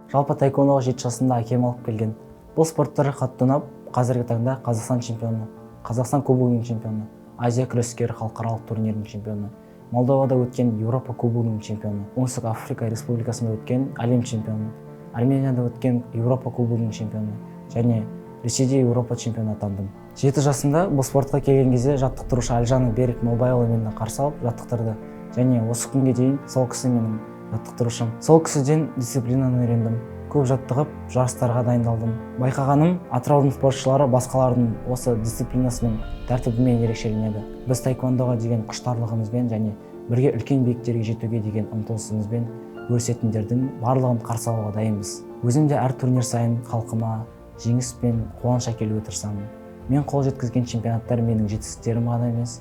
Жалпы, таэквондоға 7 жасымда әкем алып келген. Бұл спорт түрі қатты ұнап, қазіргі таңда Қазақстан чемпионы, Қазақстан кубогының чемпионы, Азия күрескері халықаралық турнирінің чемпионы, Молдовада өткен Еуропа кубогының чемпионы, Оңтүстік Африка Республикасында өткен әлем чемпионы, Арменияда өткен Еуропа кубогының чемпионы және Ресейде Еуропа чемпионы атандым. 7 жасымда бұл спортқа келген кезде жаттықтырушы Әлжанов Берік Молбайұлы мені қарсы алып, жаттықтырды және осы күнге дейін сол кісі менің жаттықтырушым. Сол кісіден дисциплинаны үйрендім, көп жаттығып, жарыстарға дайындалдым. Байқағаным, Атыраудың спортшылары басқалардың осы дисциплинасымен, тәртібімен ерекшеленеді. Біз таэквондоға деген құштарлығымызбен және бірге үлкен биіктерге жетуге деген ұмтылысымызбен бөлісетіндердің барлығын қарсы алуға дайынбыз. Өзім де әр турнир сайын халқыма жеңіс пен қуаныш әкелуге тырысамын. Мен қол жеткізген чемпионаттар менің жетістіктерім ғана емес,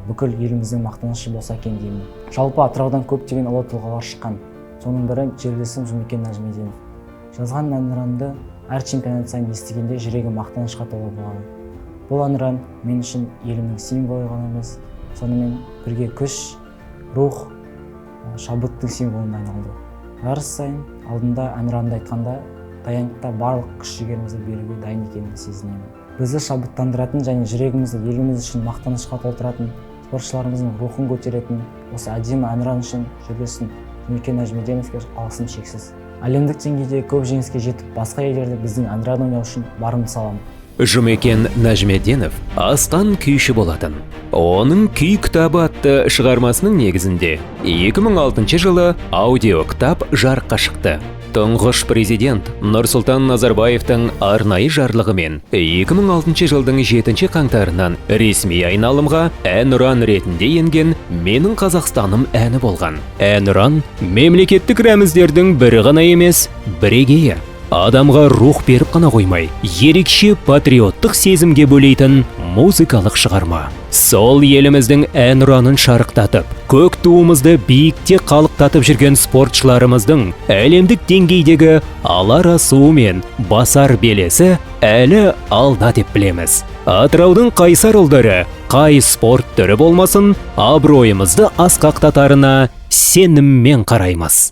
бүкіл еліміздің мақтанышы болса екен деймін. Жалпы, Атыраудан көптеген ұлы тұлғалар шыққан. Соның бірі жерлесім Жұмекен Нәжімеденов жазған Әнұранды әр чемпионат сайын естігенде жүрегім мақтанышқа толы болады. Бұл Әнұран мен үшін елімнің символы ғана емес, сонымен бірге күш, рух, шабыттың символына айналды. Жарыс сайын алдында Әнұранды айтқанда, таянықта барлық күш жігерімізді беруге дайын екенін сезінемін. Бізді шабыттандыратын және жүрегімізді еліміз үшін мақтанышқа толтыратын, спортшыларымыздың рухын көтеретін осы әдемі Әнұран үшін жерлесім Жұмекен Нәжімеденовке алғысым шексіз. Әлемдік деңгейде көп жеңіске жетіп, басқа елдерде біздің Әнұран ойнау үшін барымды саламын. Жұмекен Нәжімеденов асқан күйші болатын. Оның «Күй кітабы» атты шығармасының негізінде 2006 жылы аудиокітап жарыққа шықты. Тұңғыш президент Нұрсұлтан Назарбаевтың арнайы жарлығымен 2006 жылдың 7 қаңтарынан ресми айналымға Әнұран ретінде енген «Менің Қазақстаным» әні болған. Әнұран мемлекеттік рәміздердің бірі ғана емес, бірегейі. Адамға рух беріп қана қоймай, ерекше патриоттық сезімге бөлейтін музыкалық шығарма. Сол еліміздің Әнұранын шарықтатып, көк туымызды биікте қалықтатып жүрген спортшыларымыздың әлемдік деңгейдегі алар асуы мен басар белесі әлі алда деп білеміз. Атыраудың қайсар ұлдары қай спорт түрі болмасын, абыройымызды асқақтатарына сеніммен қараймыз.